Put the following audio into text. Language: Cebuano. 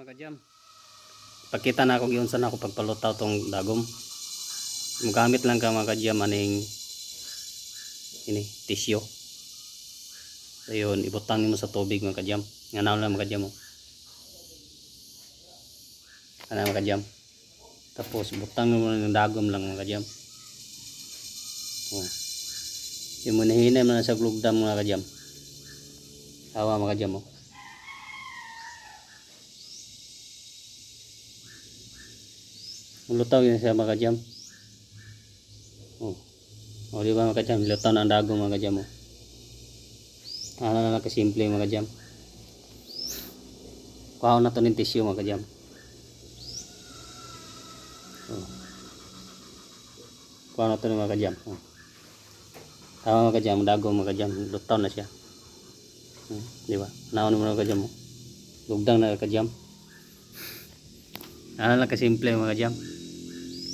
Mga kajam. Pakita na ako giunsa na ako pagpalutaw tong dagom. Mugamit lang ka, mga kajam, aning ini tisyo. Ayun, ibutang nimo sa tubig, mga kajam. Nga na lang, mga kajam, oh. Ana, mga kajam. Tapos butang mo ng dagom lang, mga kajam. Oh. Yung muna mo na sa glugdam, mga kajam. Awa, mga kajam, oh. Lutaw yun siya, mga kajam. Oh. Oh, di ba, mga kajam? Lutaw na ang dagom, mga kajam, oh. Ano na lang kasimple, mga kajam. Kuha na to ng tissue, mga kajam. Oh. Kuha na to ng mga kajam. Oh. Tama, mga kajam, dagom, mga kajam, lutaw na siya. Di ba? Naon mo, mga kajam, oh. Lugdang na, kajam. Ano lang kasimple, mga kajam.